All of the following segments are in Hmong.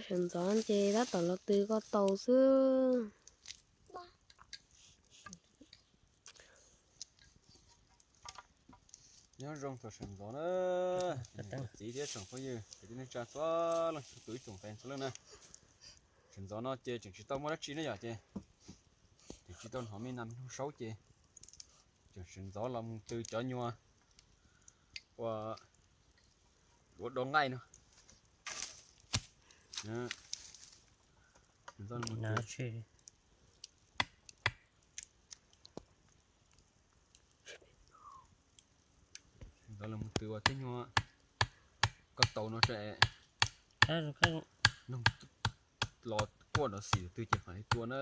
Sawv ntxov ces tab tom los tw ko taus xwb. Nyob zoo thaum sawv ntxov na, txiv thiab tsoom phooj ywg kwv tij neej tsa txhua leej txhua tus ib tsoom fans txhua leej na. Sawv ntxov no ces tseem tsis tau muaj dab tsi na yom, ces tseem tsis tau hnov me nas me noog saub ces tseem sawv ntxov los mus tw cov nyuag ua duav do nqaij no. Ntawd los mus tw ua tej nyuag ko taus no tso, noog los quaj nrov xim twg ces mam li tua na.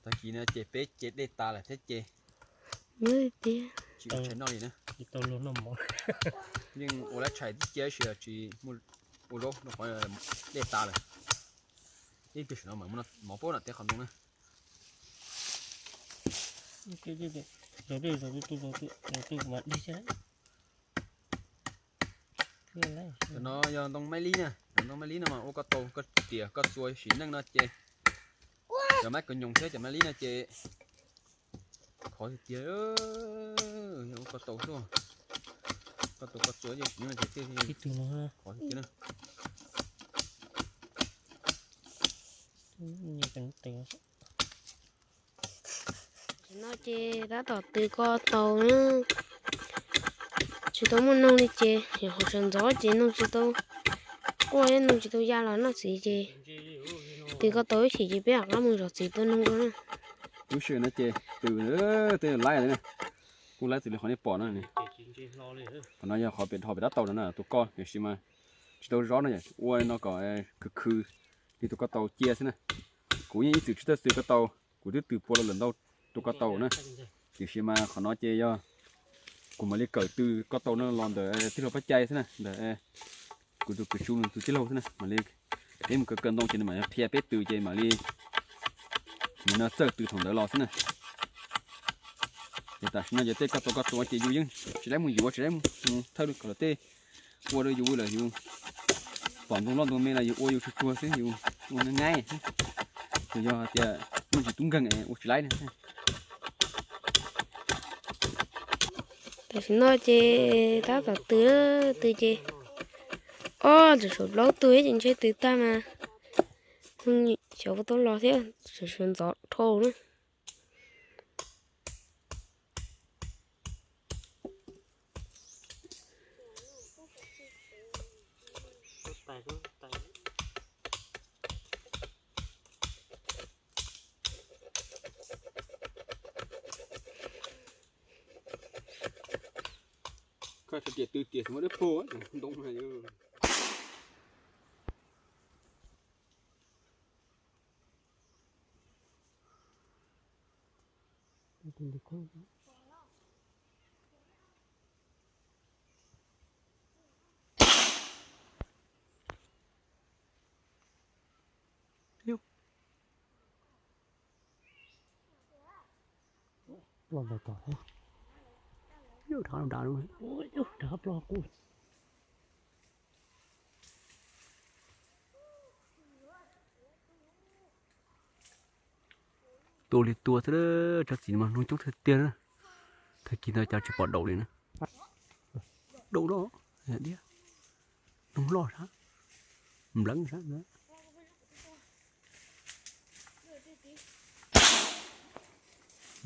Tag kis no ces peb ces dej tas lawm thiab ces tsis ua tshais noj li na. Yeej ua lab tshais tib cia tab sis tsis muaj ua zaub no, qhov dej tas lawm. Ib pliag saum no mam mov pab no tej qhov ntoo na. Cov no yog ntoo maib lib na, cov ntoo maib lib no mas ua ko taus ko tias ko txua sim neej no ces cov maib kaus nyoos thiab cov maib lib no ces khov tiag tiag, yog ua ko taus xwb, ko taus ko txua sim neej no ces thiaj khov tiag tiag na. Tam sim no ces tab tom tw ko taus na, tsis tau muaj noog li ces yog qhov sawv ntxov ces noog tsis tau quaj thiab noog tsis tau ya los noj txiv ces tw ko taus ib chim ces peb mam rov qab mus zov txiv tua noog dua na. Lub sij hawm no ces tw tej laib ntawd na, kuj laib txim li qhov nej pom no. Qhov no yog qhov pem dhos pem dab tau no na, tus ko tiam sis mas tsis tau zov no yom, ua no kom khwv khwv li tus ko taus cia xwb na. Kuv yeej ib txwm tsis txawj tw ko taus, kuv twb tw pua los lawm ntau tus ko taus na. Tiam sis mas qhov no ces yog kuv mam li kawm tw ko taus no los ntawm tij laug Paj Cai xwb na, ntawm kuv tus kws tsu nws tus tij laug xwb na. Mam li peb mus kawm kawm ntoo ces nws mam qhia peb tw ces mam li nim no txawj tw thaum ntawd los xwb na. Ces tam sim no ces tej ko taus ko txua ces yus yeej tsis laib mus yuav, tsis laib mus thawj kom lawv tej ua rau yus lawm, yus pom ntoo loj ntoo me los yus ua yus tsuag tsuag xwb, yus ua nyaib nyaib xwb. Tsuas yog hais tias muaj ntsis tub nkeeg es ua tsis laib na. Tam sim no ces tab tom tw, tw ces ob txawm suav plaub tug ces ntshe tw tag mas xyov puas tau los thiab, sawv ntxov dhau na. Koj tias tw tias muaj dab pog ntoo na. Los ntawm tom thiab. Rov dav, rov qab ploj qub. Tua li tua xwb, tsob txiv mas noog coob tiag tiag na. Tag kis ntawd cas tsis pom daus li na. Daus loj, diab, noog loj sab, npleev sab.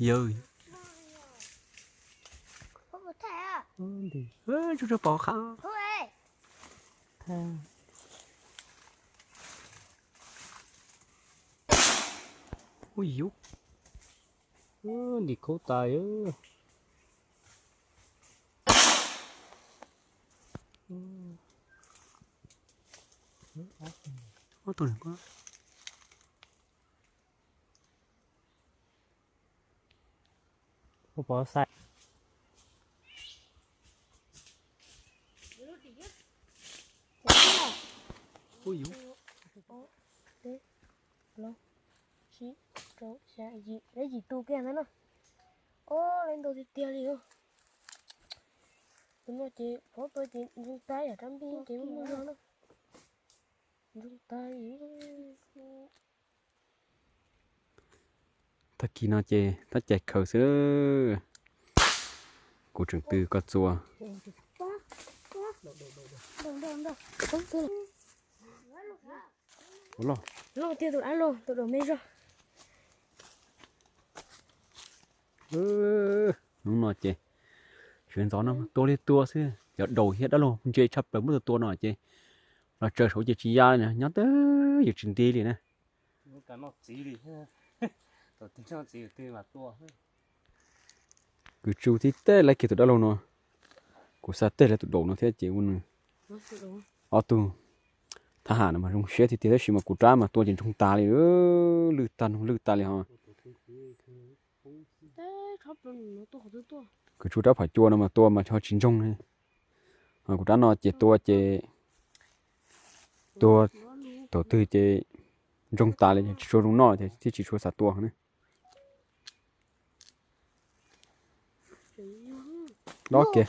Yawg, tsuj tsuag pom qhab. Ui yus, ntim khaub tas. Ob tug ko. Pov xai. Ui yus. Ob, peb, plaub, tsib, rau, xya, yim, lawv yim tus kiag ntawd na. Ob, lawv ntau tiag tiag li os. Tus no ces pov tua ces ntxeev tab yam rab npij ces muaj muaj zog na. Tag kis no ces tab cais khaws xwb. Kuv tseem tw koj txua. Ua loj. Loj tiag tus dab laug, tus daum me zog. Hnub no ces sawv ntxov no tua li tua xwb, cov daum thiab dab laug ntse tshaj plaws muab tua tua no ces los tsaws saud ces tsis ya li na, nyob twb yuav tsis nti li na. Kws tsu tib teb laib kiag tus dab laug no, kuv xa teg laib tus daum no thiab ces ua nws ob tug thab ham no mas zoo siab tiag tiag tab sis mas kuv rab mas tua ces ntsoog tas li, lwj tag noog lwj tas li ho. Kws tsu rab phom cua no mas tua mas ho tsis ntsoog li. Ho kuv rab no ces tua ces tua thaum twg ces ntsoog tas li, tsis tshua zoo noj thiab tsis tshua xav tua ne. Dob kiag.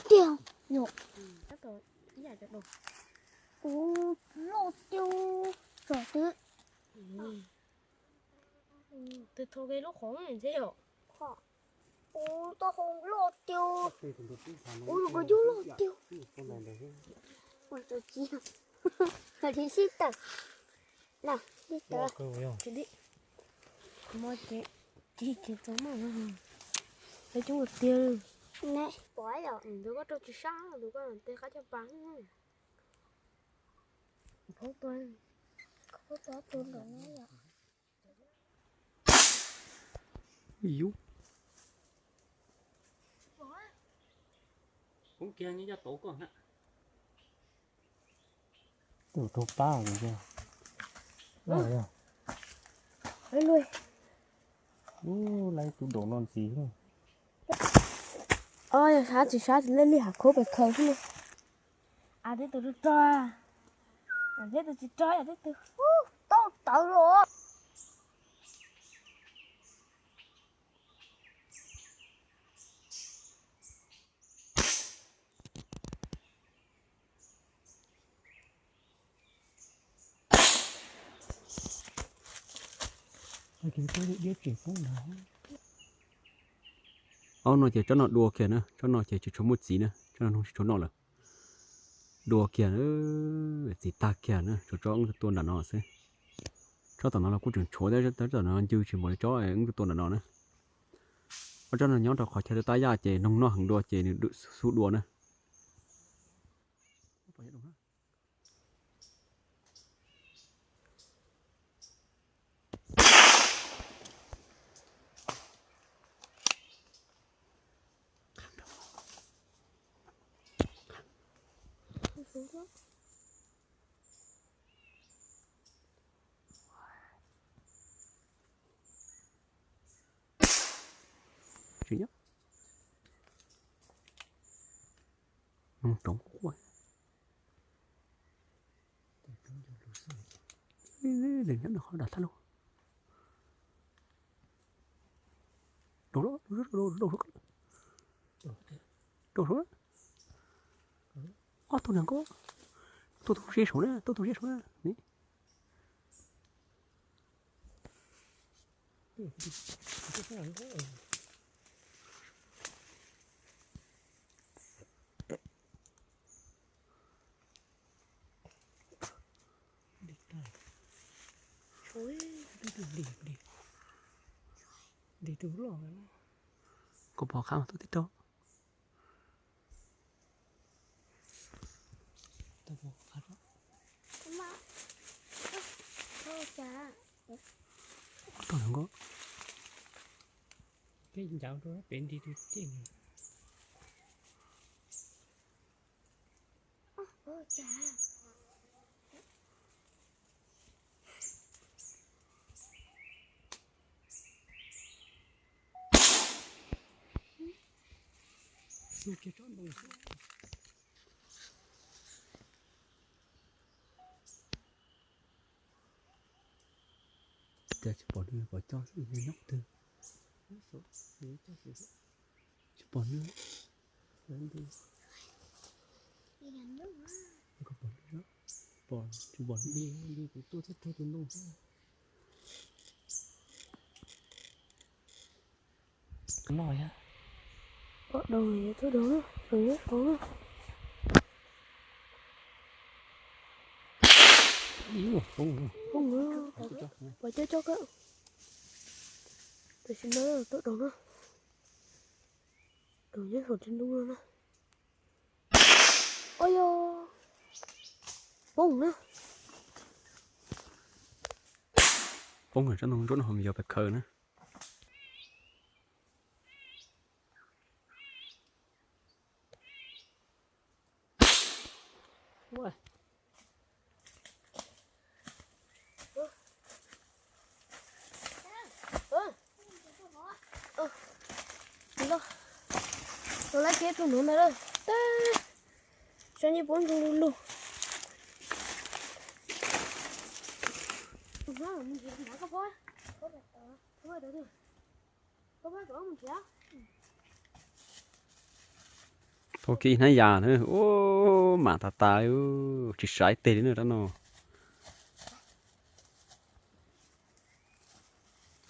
Ua, koj yog loj tiag. Ua, tsis, tsis tawm. Na, tsis tawm. Tsis li. Mo ces, ces, ces txog maj, peb coob tiag li. Ne, pom yom, ntawd koj rau tsis sab, ntawd koj tej qab coj pas. Phob tua, phob tua tus ntawm no yom. Yus. Tus rau pab yog. Lub, lub, lub, lub tus daum no ntxiv. Yog sab tsis sab tsis lej li hav khaub pes khaws xwb. Ab, tej tus rog rog, ab, tej tus tsis rog, ab, tej tus tau tawv los. Ob no ces tsob no dua kiag na, tsob no ces tsis tshua muaj txiv na, tsob no tsis tshua noj lawm. Dua kiag, txiv tag kiag na, tshuav tsob wb tua nram no xwb. Tsob tom no los kuj tseem tshuav thiab, tsob tom no ncw tsis npaum li tsob wb tua nram no na. Ob tsob no nyob rau qhov chaw tab yaj ces noog noj heev dua ces nws xub dua na. Tsis nyob. Noog roov quaj. Nyob no qhov dam thab lug. Rau, rau, rau, rau, rau. Ob tug neeg ko. Tuaj tus zeb saum na, tuaj tus zeb saum na. Koj pom qab mas tuaj tib rau. Ob tog nkauj. Peb ncav rau pem nti tus ceg. Cas tsis pom nws, pom coj xwb, nyob twg. Tsis pom nws. Koj pom nws. pom tsis pom li, li kuv tuaj thiab raug tus ntoo xwb. No yog. Pom doog, tuaj doog na, doog nyob saud na. Ib, poob, poob, pom coj coj kawg. Tam sim no tuaj doog na, doog nyob saum tsev ntoo no na. Ua yog poob na. Poob, tsob ntoo ntsuab no ho mus yog pes khaws na. Los, los lab kiag tus nuv ntawd lawm. Tag, tsob nyiaj puab ntsoog lug lug. Thauj kiag ib hnab yas na, ub, mam tas tas li, tsis saiv teg li na rab no.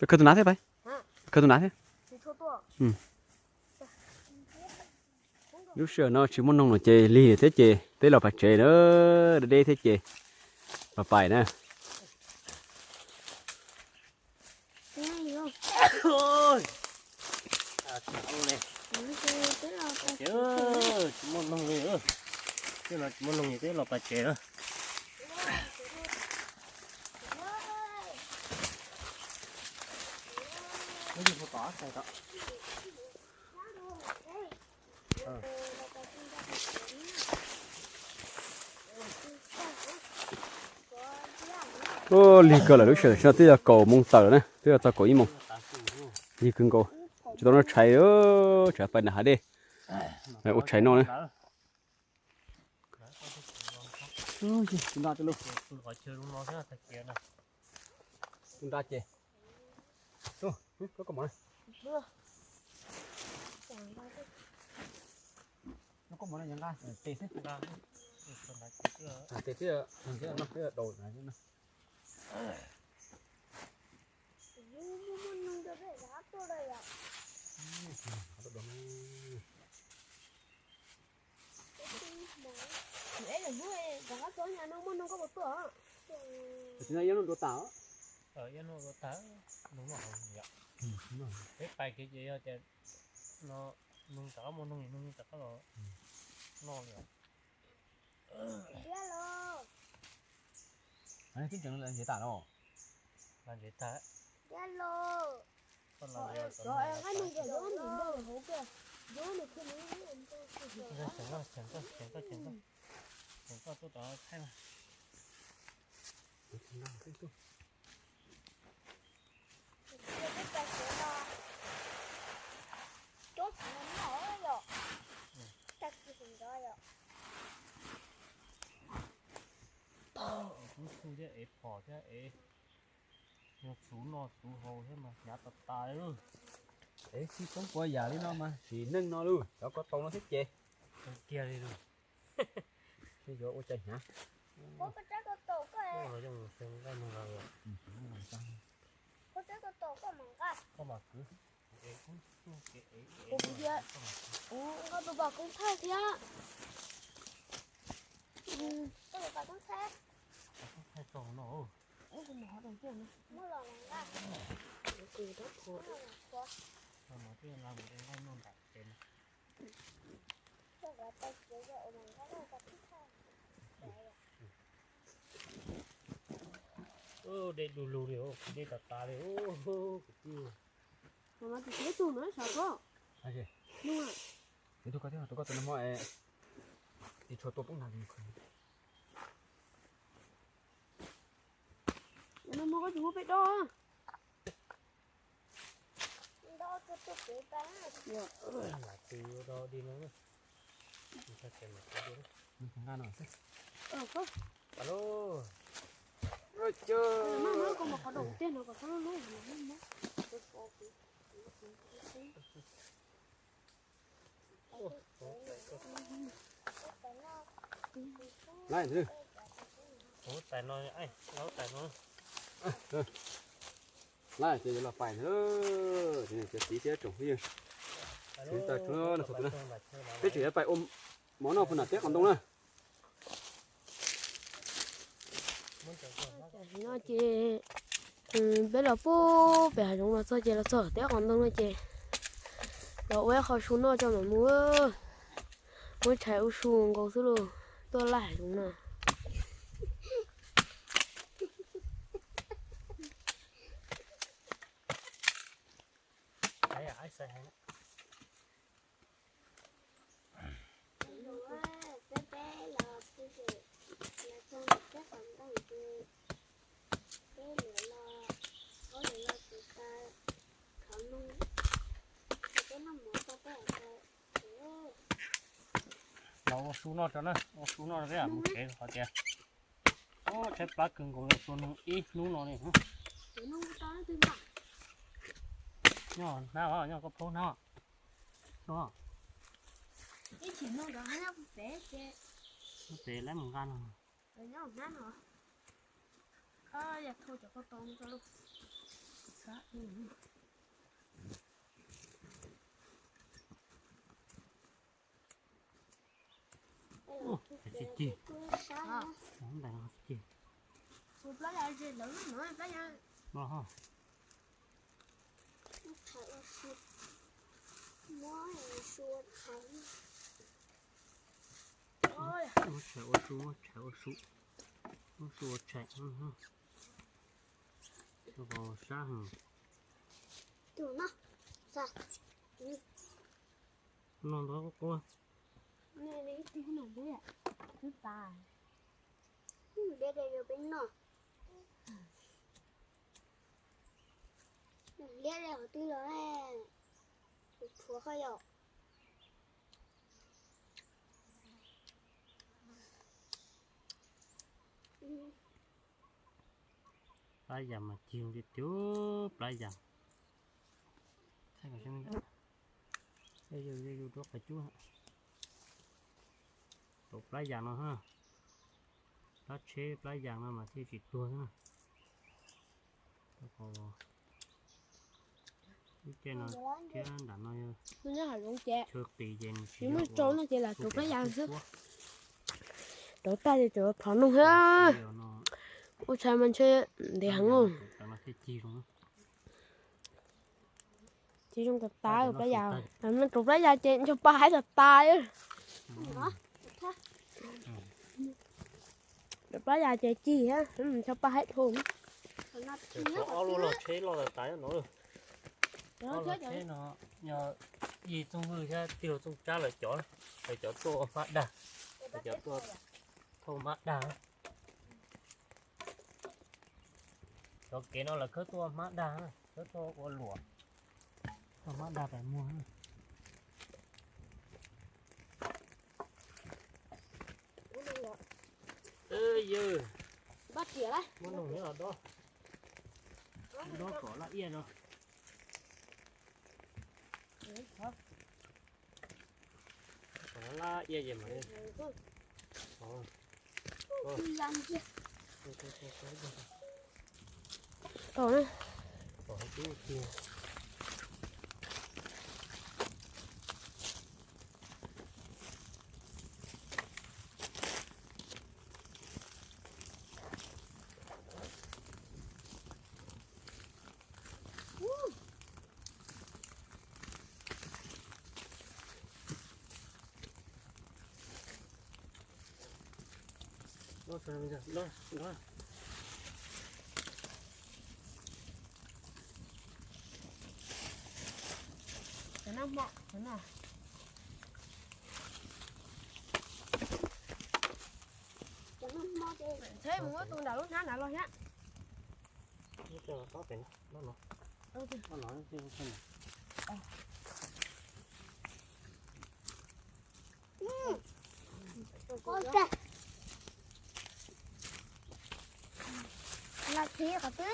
Khaws tus nav thiab pais, khaws tus nav thiab. Lub sij hawm no tsis muaj noog no ces lig thiab ces peb los pas tsev na, deb deb thiab ces los pais na. Tsis muaj noog li, tsis muaj noog ces peb los pas tsev na. Ub, lig kawg lawm, lub sij hawm no twb yog kaum moos tawm na, twb yog txog kaum ib moos. Lig kawg nkaus, tsis tau noj tshais, tseem pais nram hav dej ua tshais noj na. Tus nra ces, koj mov na, koj mov na, nqa tes xwb, tes xwb, nqa tes xwb, nqa tes xwb. Ib hnub rov qab txog no muaj noog koj puas tuaj? Tam sim no yuav noj dua tas. Yuav noj dua tas, noog noj hauv yom. Peb pais kiag ces yog tias no noog rov qab muaj noog, noog rov qab los noj li os. Twb tseem los ntsev tas no. Los ntsev tas. Cheem koj, cheem koj, cheem koj, cheem koj tuaj tod thaij mas. Tub txuj thiab ev phom thiab ev, yog txhuv noj txhuv haus thiab mas hnyav tas tas li lauj. Ev tsis txhob pua yam li no mas sim neej no lauj, cov ko taus no thiab ces. Kiag li lauj. Yuav ua cas hnyav. Koj mam kwv. Ua kuv thiab. Koj tus pom koob thaij thiab. Koj tus pom koob thaij. Koob thaij tau no. Muab los nqa. Koj mus twb nqa mus nqa noj nram tsev no. Dej du lug li, dej tas tas li, kwv tij. Tus no sav ko. Tus ko, tus ko, tus no mo, tis tsho tua poob nag. Tus no mo koj tsis muab peb dob. Laib, Lub tais no, lub tais no. Lawm ces yuav los pais na, ces niam cov txiv thiab tsoom phooj ywg, txhua tus, peb tseem yuav pais ua mov noj puag nram teb qos ntoo na. No ces peb los puag pem hav zoov los txog ces los txog teb qos ntoo no ces los ua ib qho su noj tso mam mus. Muab tshais ua su nkaus xwb lauj, tuaj laj hav zoov no. Los ua su noj tso na, ua su noj peb mus tsev qhov tias tshaib plab kawg nkaus, ua su noj ib hnub no li. Nyob hnab os, nyob koj phaub hnab os. Ib chim no rov nyob pem ces, pem lawv mus nqa no. Cig, cig. Ntawm no cig. Los ho. Muab tshais ua su, muab tshais ua su, muab su ua tshais. Sab heev. No ntov qub qub. Liab li qhov twg los, tshuav qhov yom. Plab yas mas cig tiag tiag, plab yas. Yus rau qhov cub, rau plab yas no ha. Plab tsheb plab yas no mas thiaj tsis tuag na. Lub caij no thiab nram no yog chaw qis ces nws tsis muaj rau no ces lam rau plab yas xwb. Rau tag ces rau plhov noog thiab. Ua tshais mas ntshe ntev heev. Cig zoo tas tas plab yas. Rau plab yas ces ncho pa haib tas tas. Rau plab yas ces cig thiab, ncho pa haib dhau. Ob lub log tsheb loj tas tas no. Ob lub tsheb no yog Yig Txooj Vwj thiab Tig Laug Txooj Tsab lawv cov, lawv cov tuaj ua hmab dag, lawv cov tuaj thauj hmab dag. Cov kev no lawv khawb tuaj ua hmab dag, khawb tuaj ua luam, thauj hmab dag pais muag. Yawg, muab noog neb los dob, dob kom laj iaj no. Kom laj iaj ces mam li. Tau na. Txheb mus muab tus nram lub hnab na los thiab. Los txiv qhov twg.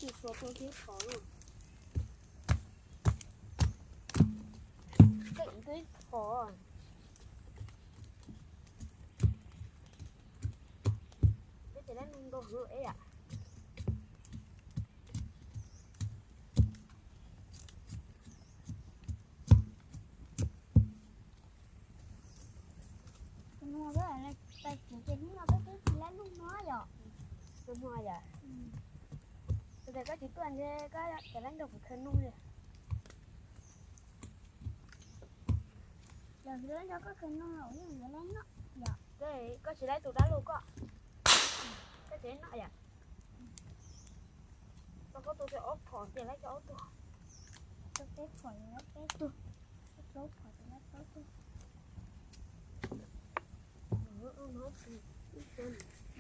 Suav tus tib qhov, koj ib tug ib qhov. Peb ces lab nug nkaus hwv es yam. Tus no peb, tus no peb twb tsis lab nug no yom. Tus no yom. Tus tias koj tsis tuaj ntshe koj tsis lab nrog kuv khaws nug li. Yog kuv lab nrog koj khaws nug los yeej yuav lab noj yom. Koj tsis lab tus dab lug koj, koj tsis lab noj yom. Koj tus ob phom ces lab cov ob tug. Koj peb phom ces lab peb tug. Koj plaub phom ces lab plaub tug.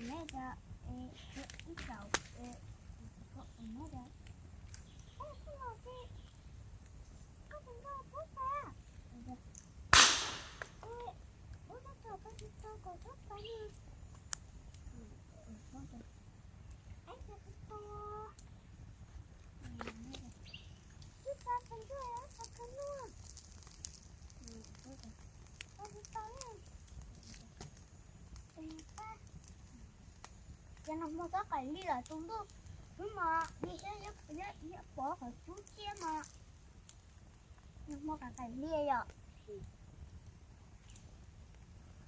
Neb cov ib tsaus, neb cov, koj tus nkauj pub tas, ub tab txog koj tsis tau kom txhob pais li. Ib txhia tsis tau, ib txhia tsis tau, ib txhia tsis tau. Tsis tau li. Ces nag hmo txhob qaim li lawm tus ntuj xwb mas li thiab, yuav pov qhov cub thiab mas nag hmo qaim qaim li yom.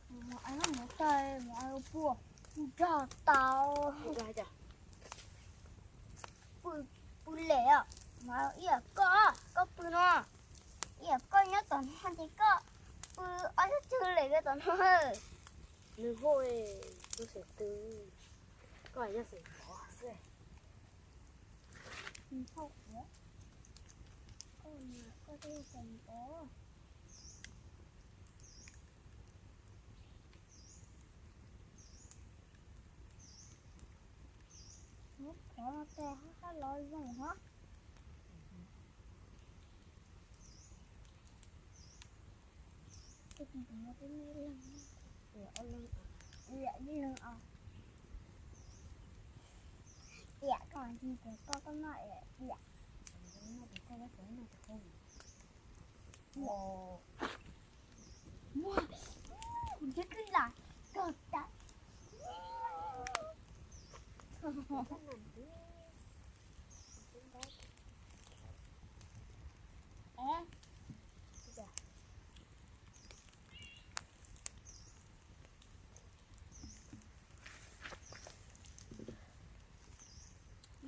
Mus ua mus tawg mus ua puag, puag nrog tau. Pw, pw lem os, mas ib yam koj, koj pw no, ib yam koj nyob tom no ces koj pw ob sab tswg lem rau tom no. Nws hu, tus xeem twg, koj yog xeem pov xwb. Nws hu, koj, koj twb yog xeem pov. Hnub qhov no tes hab hab los zoo hab. Ib leeg os, ib leeg os. Tiam koj ntsis tias koj koj noj tiam. Muaj, kuv ntsib kwj lam kawg tas.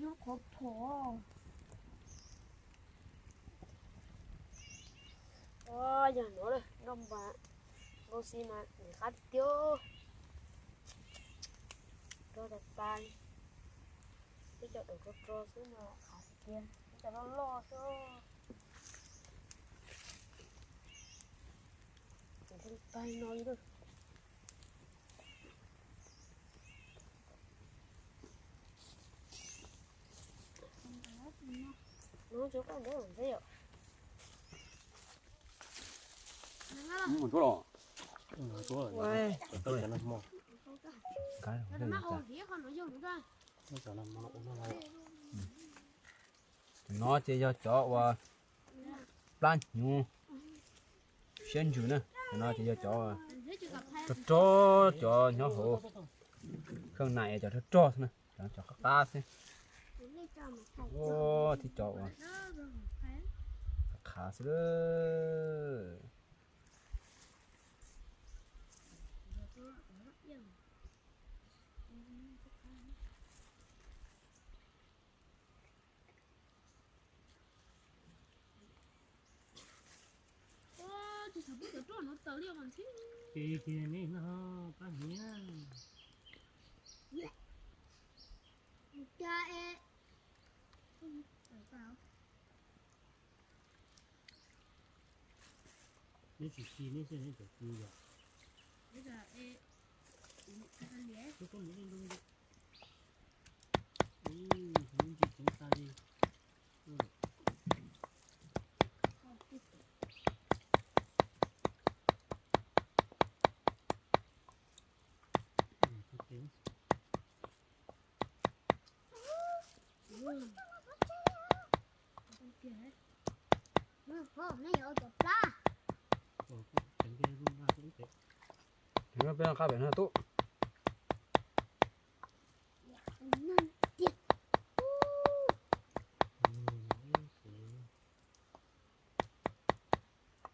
Nyob qhov phom. Yog no lawm, nroj npa nkaus xwb mas nws qab tiag. Rog tas tas li. Peb cov daum rog rog xwb mas qab tiag, peb cov loj loj xwb. Tag no li. Cov no ces yog cov uas plab hnyuv siab ntsws na. Cov no ces yog cov rog rog, cov nyob hauv kheej nais cov rog rog xwb na, cov qab qab xwb. Ua tib cov uas qab qab xwb. Ces tias nej noj plab hnyuv. Neb tsis ci neb xwb neb tseem ci yom. Ub, ntsis ceev tas li. Peb qab pem no tub.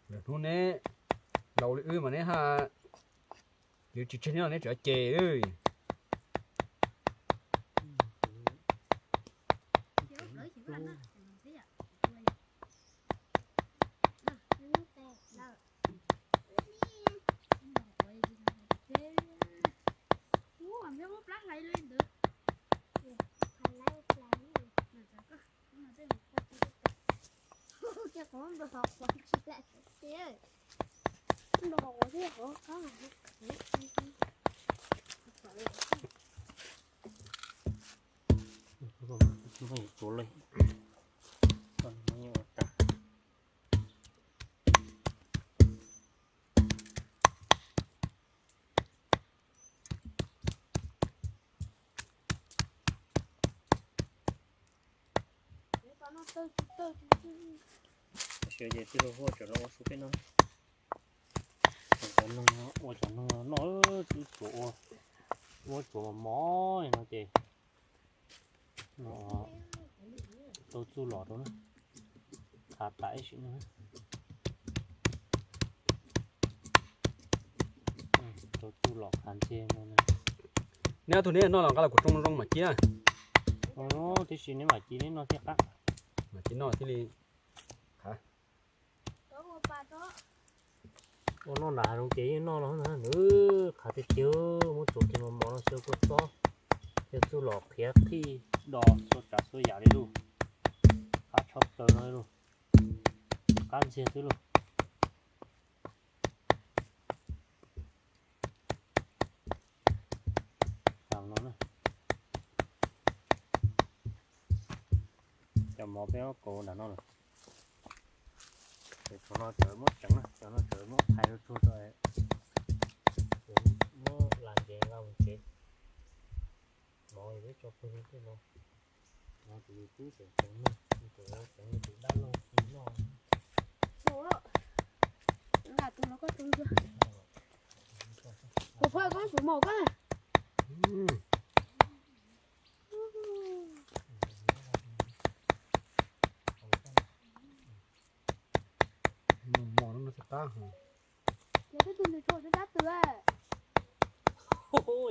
Lwm hnub neb laus li wb mas neb ha, yuav tsis tseg neb los neb tseem cem. Tsuav lej, ua tag. Tab sis ces tij laug Huab tseem los ua su peb no. Cov noog, ua cov noog no twb tsuav ua, ua tsuav mos mos li no ces no tau txuj lom rau na, khav tas ib sim no. Tau txuj lom khav ntxiag no. Neb ob tug neb noj los nqa los kuv tsoo zoo mam ci na. Tib si neb mam ci neb noj thiaj qab. Mam ci noj thiaj li khav. Ua noj nram hav zoov ces yeej noj no na, nws khav tiag tiag, muab tsuav kiag mos mos no xyaw kua txob, xyaw txuj lom qhiav qhij do txhua tsav txhua yam li lauj. Qab tshaj plaws no lauj, qab ntxiag xwb lauj. Tam no na, cov mov peb muab kaus nram no lawm. Ces thaum no tseem muab tseev na, thaum no tseem muab phais rau tsuag rau, muab las ntev nqa mus tsev. Mov peb tso pawg tej no, no ces yus twb tseem tseev noj, yus tseem tseev yus tus dab laug ci noj. Nqa tus los koj tus. Kuv phob koj tsuv mos koj. Mos no thiaj qab hos. Ces twb tus ntws tshua tub cab tws.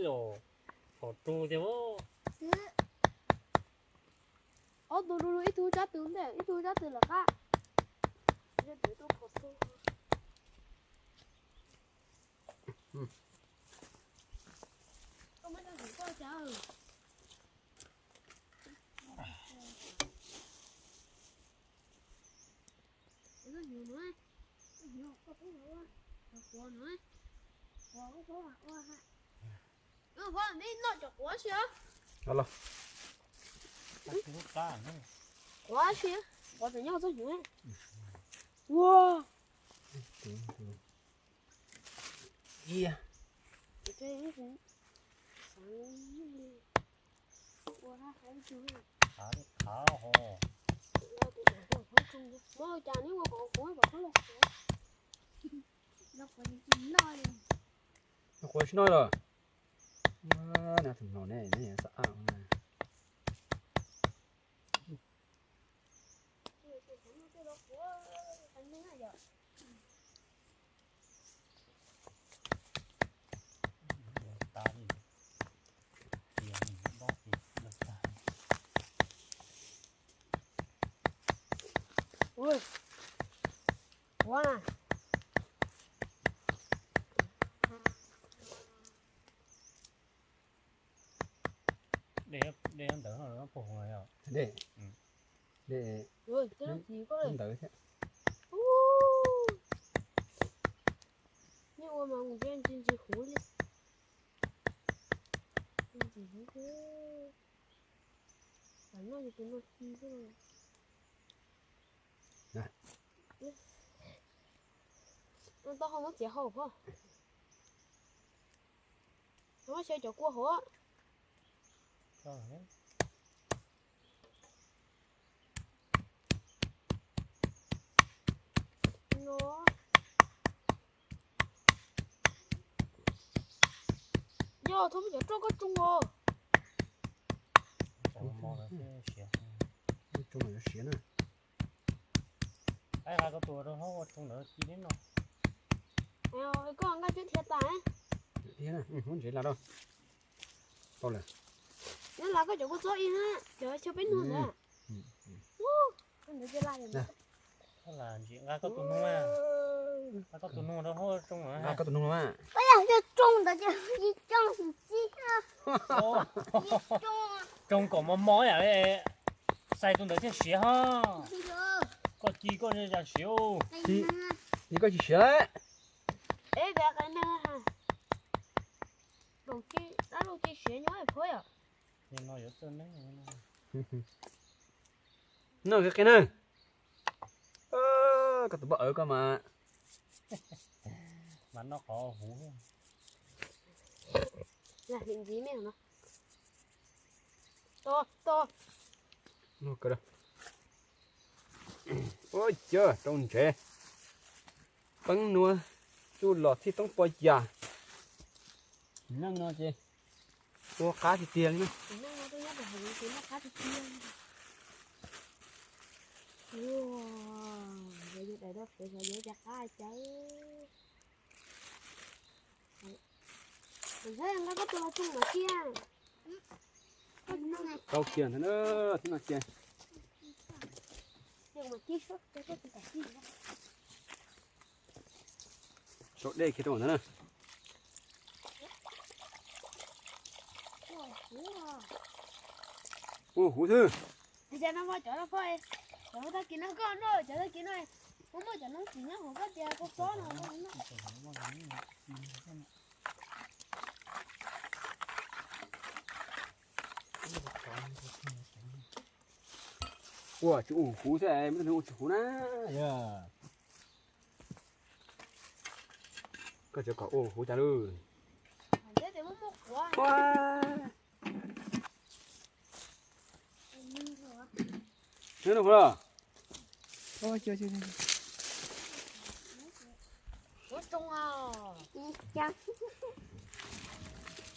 Yog, tshua tub thiab. Ob tug du lug, ib tug cab tws ntej, ib tug cab tws lawm qab. Los, quav si, quav tseem nyob txoj hnyuv. Ua, muab cas neb ua qhov qhuav kom qhov los. Los quav tsis noj lawm. Neb tus hluas ne, neb xav ab na. Ua na. Dej ntawd no puag hauv no yog dej. Dej, dej ntawd thiab. Nyob ua mas mus ntsis ntsis huv li. Ntsis huv xwb. Tam no yus tus no ci xwb. Tau hau muab txiav hau pob. Muab xyaw cov kua hauv. Tso, eh. Thaub muab cov roj koj tsoo os. Tsoo no yuav siav na. Nqa koj tus rau hauv ua tsoo ntawd ci neb no. Koj nqa cov thiav tas. Muab ntsev las rau. Tau lawm. Neb las koj cov kua txob ib na, cov chaw peb nug ntawd. Koj ntawd cia las. Nqa koj tus nug, nqa koj tus nug rau hauv tsoo. Nqa koj tus nug mas. Koj yog coj tsoo ntawd ces tsoo ntawd ci. Tsoo kom mos mos yam li, xais tus ntawd thiaj siav ho. Koj ci koj cas siav. Ci koj tsis siav lawm. Peb qias neeg, dab laug ci siav nyob phuab yom. Noj qias neeg. Koj tus poj awv koj mas. Mas noj qhov huv. Ua cas rau ntsev, peeb nuav tsuj los txhij toob pua yas. Neej no ces ua qab tiag tiag li na. Tau kiag ntag na, tib no kiag. Sau dej kiag rau ntawd na. Ua huv xwb. Ua tsis ua huv xwb, muaj tus neeg ua tsis huv na. Yog koj tseem kom ua huv cas lawm. Neb noj huv los?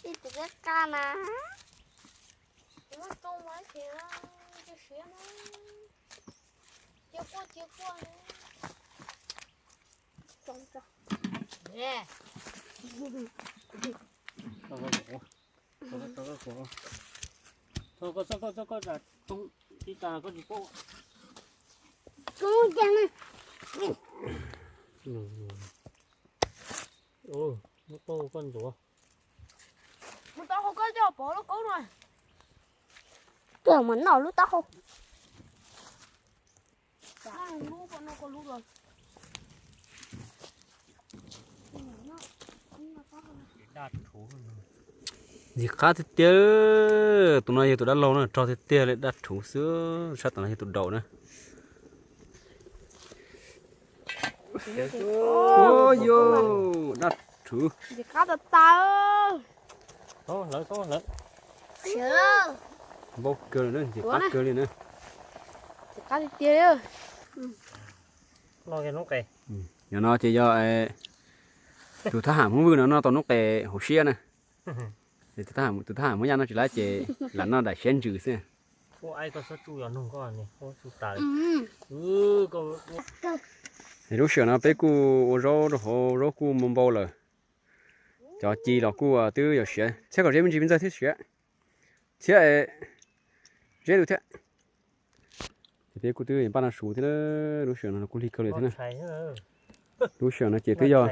Ib tug qab qab na. Koj ntxuav. Lub taub hau koj coj pov lub kaub no. Koj mas noj lub taub hau. Ntxim qab tiag tiag, tus no yog tus dab laug no, rog tiag tiag li, daj rhuv xwb, sab tom no yog tus daus na. Ua yog daj rhuv. Ntxim qab tas tas. Npau kawg li na, ntxim qab kawg li na. Ntxim qab tiag tiag. Yog no ces yog tus thab ham Hmoob Vwj no noj tau noob qes hauv siab na. Tus thab ham Hmoob Yaj no tsis lab ces lam noj daim siab ntsws xwb. Lub sij hawm no peb kuj ua zaub rau hauv, zaub kuj mus npau lawm. Cov ci los kuj twb yuav siav, txhiab kom zeb me ntsis me ntxawg thiab siav, txhiab zeb lug thiab. Ces peb kuj twb npaj noj su thiab, lub sij hawm no kuj lig kawg li thiab na. Lub sij hawm no ces twb yog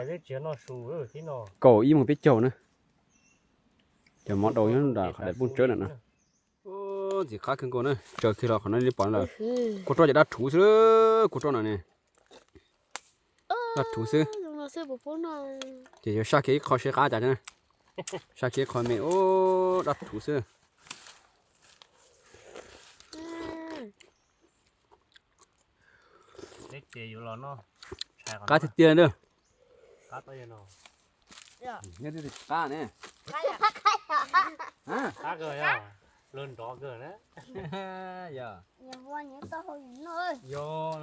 kaum ib moos peb caug na. Cov mov daus nyob nram qhov daim pooj tsawb na no. Ntxim qab kawg nkaus na, tsaws kiag los qhov no li pom lawm. Kua roj ces daj rhuv xwb, kua roj no ne. Daj rhuv xwb. Ces yuav saj kiag ib qho seb qab cas na. Saj kiag ib qho me, daj rhuv xwb. Qab tiag tiag na. Qab ne. Yog.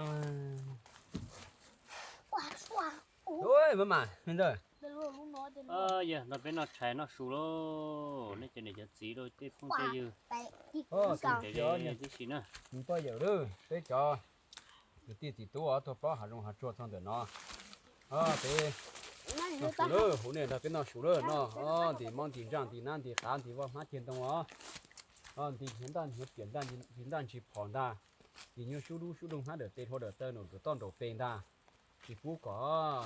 Mas mas me ntawd. Yog no peb noj tshais noj su lauj, nej cov niam cov txiv lauj, tej phooj tej ywg, tib si na. Peb cov kwv tij txiv tub tuaj plob hav zoov hav tsuag txog ntawm no, peb noj su lawm, hu nej nrog peb noj su lawm, noj nti mob nti ntsaj nti nab nti qav nti vaj hmab ceg ntoo os, nti hniav ntaj hniav piam ntag, nti ntaj ntsis phom ntag, nti nyuag sub dub sub doog hmab dawm tes hlua dawm taw nraum toj nraum pes ntag, tsis pub kom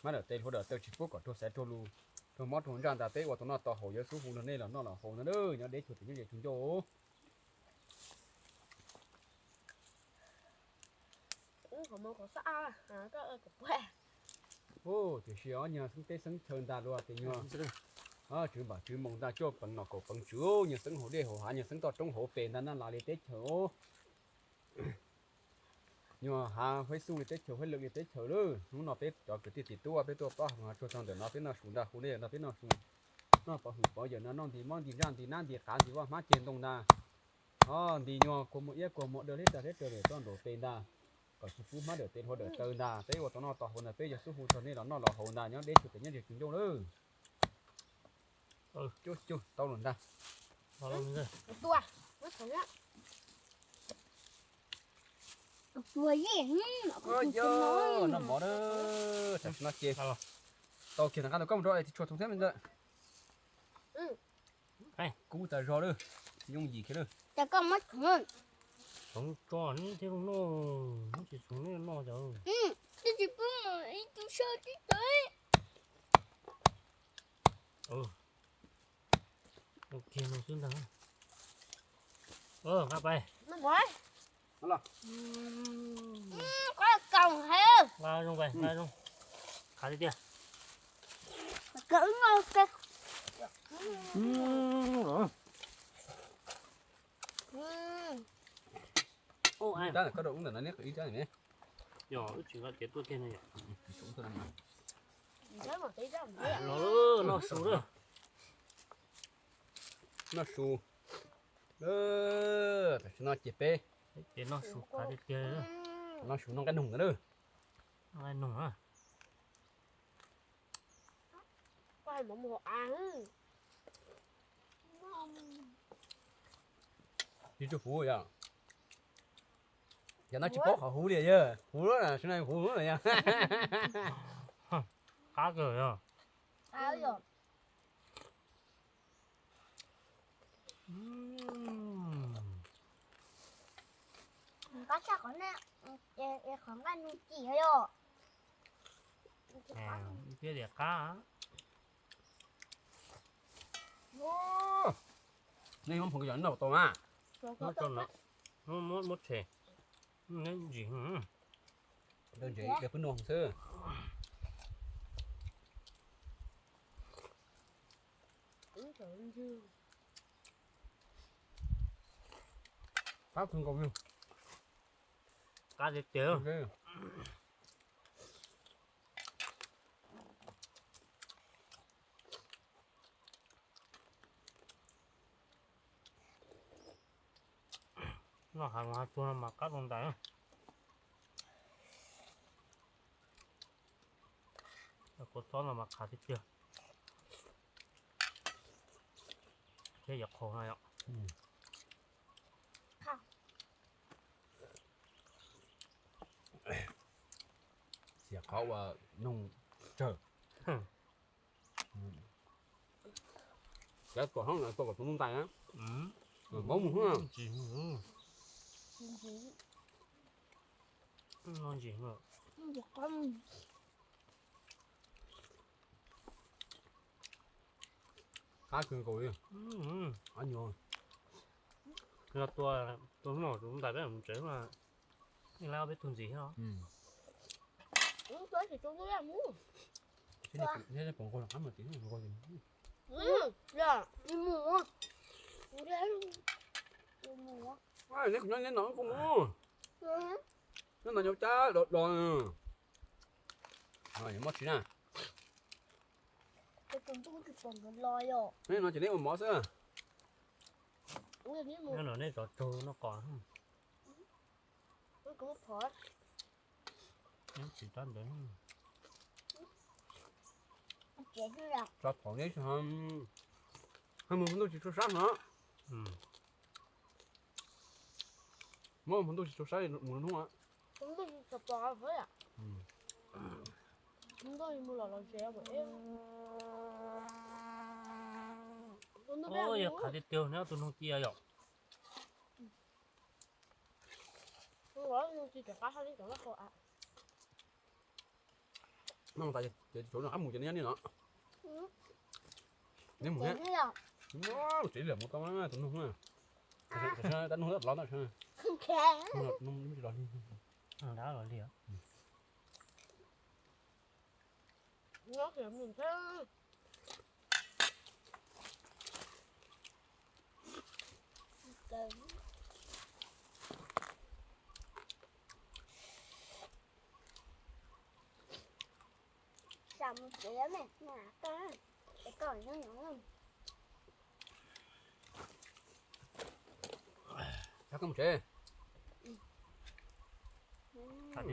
hmab dawm tes hlua dawm taw tsis pub kom raug xaiv raug lus, raug mob raug ntsaj ntag. Peb ua tau noj tau haus, yuav xub hu nrog nej los noj los haus ntag, nyob deb tsuag tias nyob ze tsuag ncauj. Tiam sis ob nyuag xeeb teb xeeb chaw ntag, luag tias nyuag tswv npam tswv moos ntag, cuaj peev nom kaum peev tswv, nyuag xeeb hauv dej hauv hav, nyuag xeeb toj roob hauv pes ntag, naj las li teb chaws os. Nyuag hav huab xub li teb chaws, huab lwm li teb chaws lawm. Hnub no peb cov kwv tij txiv tub peb tuaj plob hav zoov hav tsuag txog ntawm no, peb noj su ntag, hu nej nrog peb noj su. Noj pov hwm pov yawm no, noj nti mob nti ntsaj nti nab nti qav nti vaj hmab ceg ntoo ntag. Nti nyuag kua muag iab kua muag daw liab tag liab raws lawm toj nraum pes ntag, kom tsis pub hmab dawm tes hlua dawm taw ntag. Peb ua tau noj tau haus ntag, peb yuav xub hu nrog nej los noj los haus ntag, nyob deb tsuag tias nyob ze tsuag ncauj lawm. Cug cug tau lawm ntag. Noj mov na, tam sim no ces tau kiag ntawm qab ntawd koj mus rau es tsis tshua thoob thiab me ntxawm. Kub tas zog lawm, yooj yim kiag lawm. Tsoov tso neb thiaj zoo noj, neb tsis txhoov neb noj cov. Twb tsis pub mus ib tug sab tib tawv. Ua kiag no xwb ntag. Nqa pais. Nqa zoo pais, nqa zoo. Khav tiag tiag. Tab ntawm koj rau ub ntawm no neb qhwv ib rab ne. Yog wb tsis nqa tiav tuaj tiag ne yom. Los noj su lawm. Noj su. Tam sim no ces peb ces noj su khav tiag tiag. Noj su noj nqaij noog ntawd lawm. Nqaij noog a. Tsis tshua huv yom. Yog no tsis paub qhov huv li yog huv lawm, sawv daws huv lawm yog. Qab kawg yog. Qab tshaj qhov nej, qhov nqaij nug cim yog. Thiab tias qab. Nej muab phoov ywg noj tau na. Muab tshem, neb ntsim. Ntsim pw nua xwb. Qab kawg nkaus li. Qab tiag tiag. Noj hav zoov hav tsuag no mas qab rau ntais. Kua txob no mas khav tiag tiag. Thiab yuav qhau no yom. Xiam qhov uas noog tsawg. Cov tuam hoob no tuaj kom tus ntais na. Maub mus hoob. Qab kawg nkaus li. Ob nyuag. Tua hnub no tus ntais peb mus tsev mas, nej lawv peb tug ntxiv thiab. Neb kuv nyob neb no kuv mus. Neb no nyuag cab los los. Mob tsis na. Neb no ces neb ua mov xwb. Neb no neb zov tsaug noj qos. Neb tsis tab ntawd. Tso phom neb tsis ho, mus hmo ntuj tsis tshua sab no. Muab hmo ntuj tsis tshua sab mus hnub. Tus ntuj tsis tshua pom. Tus ntuj mus los los tsev mus eb. Tus ntuj peb yog qhav tiag tiag neb tus noog cia yom. Tus noog cia rov qab hab neb cov laj qau a. Noj tas ces tshuav noj qab mus ces neb nyob niaj no. Neb mus thiab. Tsev liam mus tau tus noog na. Tab noog lov no. Noog tsis los li. Dab los li. Sam mus tsev me, me koj, koj nyob nyob. Koj mus tsev. Qab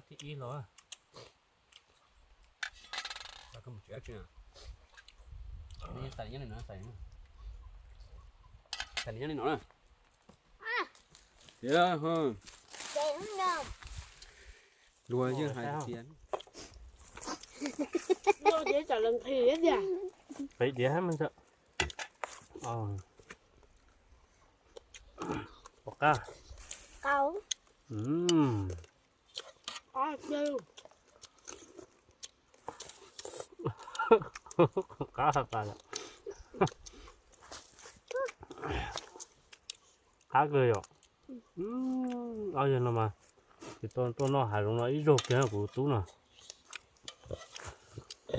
thib ib los. Koj mus tsev tsi. Xais nyob li no, xais nyob li no. Tiag, luag yeej hais tias. Qe diav hab me ntawd. Ua qab. Qab tas lawm. Qab kawg yom. Ob yawg no mas tsis tau tuaj noj hav zoov no ib zaug kiag kuv tub no.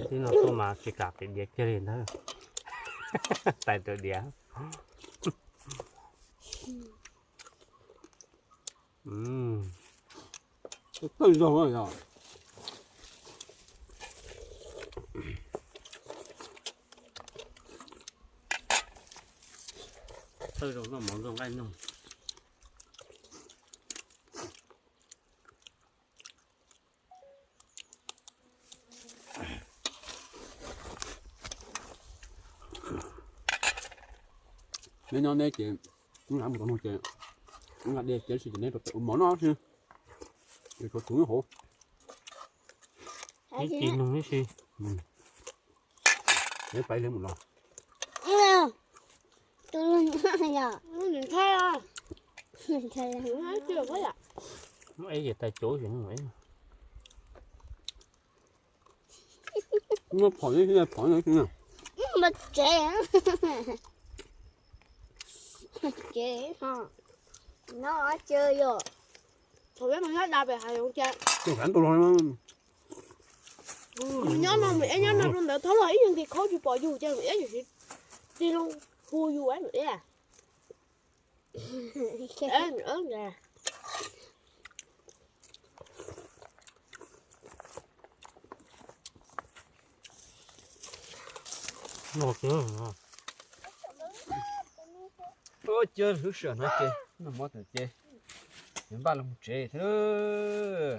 Tib no tuaj mas tsis kam qe diav kiag li ntag. Tais rawv diav. Thawj zaug yog. Thawj zaug noj mov nrog nqaij noog. Neb nyob neb ces, wb mus tau noog ces, wb nqa dej ces ib si ces neb rau pem ua mov noj xwb. Tshuav txhuv nyob hauv. Ib ci noog ib si. Neb pais li mus los. Muab ib ce tais cov. Muab phom, phom. Tsev, tsev no cas yog. Thaum peb mus nyob da pem hav zoov cas. Nyob no mus eb nyob no rau ntawd thob los ib nyuag nti khaub tsis pom yus ces mus eb yus siv tig loo hu yus mus eb. Ua cas lub sij hawm no ces noj mov tas ces npaj los mus tsev thiab.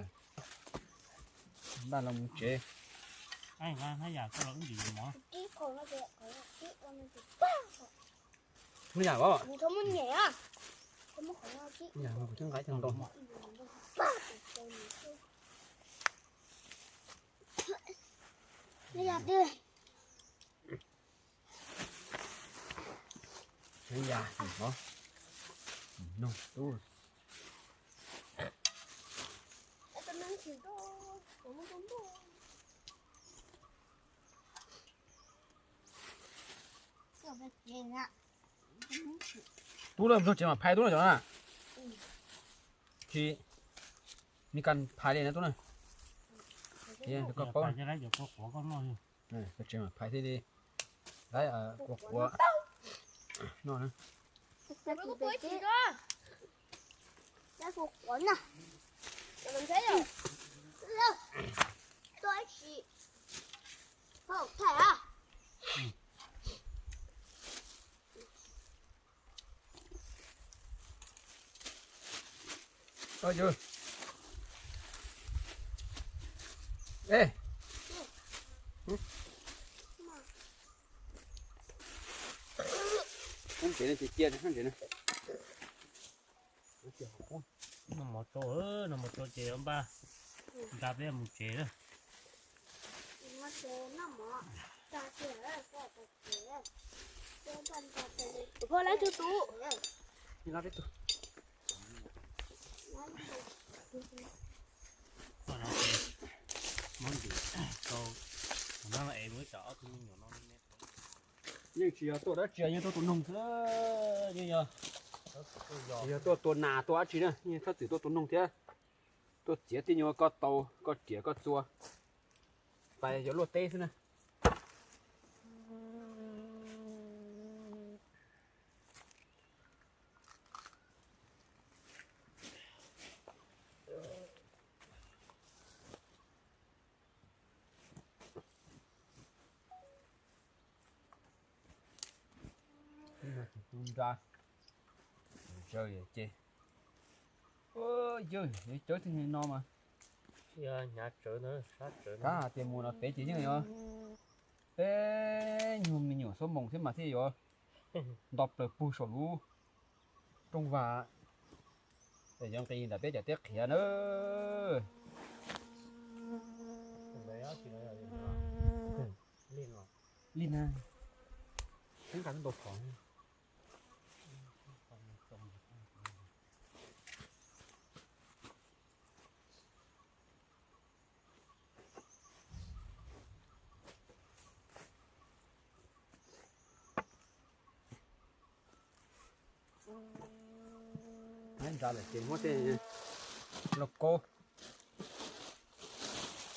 Npaj los mus tsev. Hnub yam os. Hnub yam kuv thiab nqa ib tug ntoo. Hnub yam os. Noog tub. Tub, lawv tsev mam phais tub no cov na. Tsis, nws kas phais li na tub na. Koj paub. Tsev mam phais thiaj li, lawv quav quav noj na. Ntsev no cia cia ntsev no. Noj mov tsau, noj mov tsau ces npaj nta peb mus tsev na. Tus poj laib tus tus. Muab ntim rau, no es muab tsam ob tug me nyuam no. Yeej tsis yog tuaj dab tsi, yeej tuaj tua noog xwb, yeej yog, yog tuaj tua nas tua dab tsi na, yeej txhob txwm tuaj tua noog thiab. Tuaj txiav tib nyuag koj tau, koj riam koj txua, pais yuav luaj teb xwb na. Nra, zaws ces, yawg, cawv tib no mas, hnyav tsawv, sab tsawv, tab hais tias mus no pem ces yeej yuav peb nyuag me nyuam xuab moos thiab mas thiaj yuav nto plaws pug saum lub rooj vag, es yuav nqis ntawm peb cov teb qhiav na. Li na, nqa ntau phom. Nqa lawm ces muab tej lauj kaub,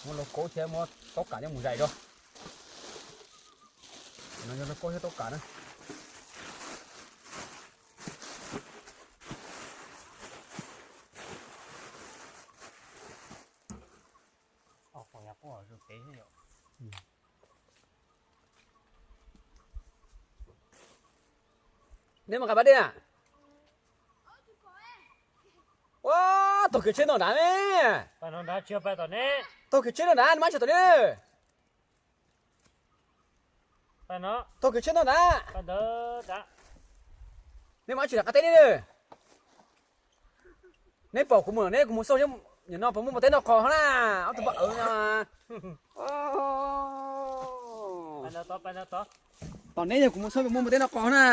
muab lauj kaub thiab muab taub kam coj mus zais rau. No yog lauj kaub thiab taub kam na. Neb mus qab dej na. Ua, taug kev tsheb no nrad ne. Taug kev tsheb no nrad, neb mam tsis tom ne. Taug kev tsheb no nrad. Neb mam tsis tom qab teb ne. Neb pom kuv mus, neb kuv mus xauj, nim no puas muaj npua teb noj qos ho na? Ob tug npau awv no. Tom neb yog kuv mus xauj puas muaj npua teb noj qos na.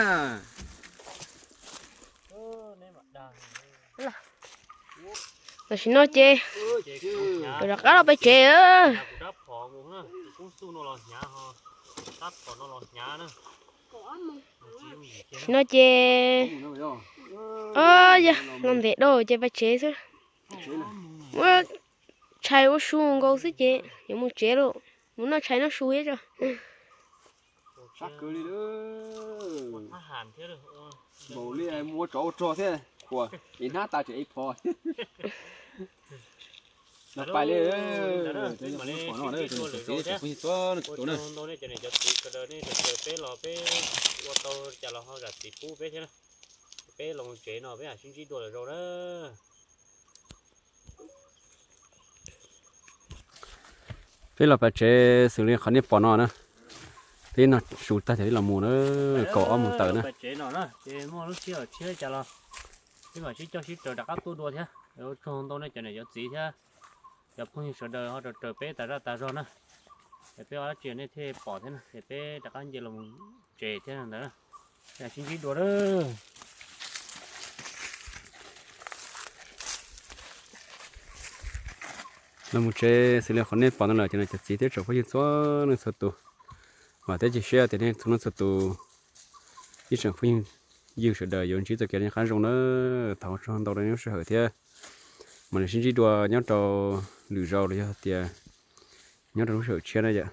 Tam sim no ces rov qab los pem tsev. Tam sim no ces, o, yog los ntev dhau ces pem tsev xwb. Muab tshais ua su nkaus xwb ces yuav mus tsev lawm, mus noj tshais noj su thiab tso. Npaum li mus ua tsov ua rog thiab, ua ib hnab tas tseem ib phom. Los pais li, pom no, cov niam cov txiv, cov phooj ywg txhua leej txhua tus na. Peb los peb ua tau cas los ho zam txim pub peb thiab na. Peb los tsev no peb mam sib ntsib dua lwm zaus na. Peb los pem tsev xws li qhov nej pom no na. Peb noj su tag ces peb los mus na, kaum ob moos tawm na. Ces muaj lub sij hawm tshiab cas los peb mam sib coj sib raws rov qab tuaj dua thiab. Ua tsaug ntau nej cov niam cov txiv thiab cov phooj ywg sawv daws ho raws raws peb tas zaj tas zog na. Es peb ua dab tsi nej thiaj pom thiab na, es peb rov qab nce los tsev thiab ntawd na. Sib ntsib dua na. Los mus tsev xws li qhov nej pom no lawm ces cov txiv thiab tsoom phooj ywg txhua leej txhua tus, vam thiab cia siab tias nej txhua leej txhua tus, ib tsoom phooj ywg sawv daws yuav ntsib txoj kev qab zoo na. Thov ua tsaug ntau rau nej lub sij hawm thiab mam li sib ntsib dua nyob rau lwm zaus los yog tias nyob rau lub sij hawm tshiab na yom.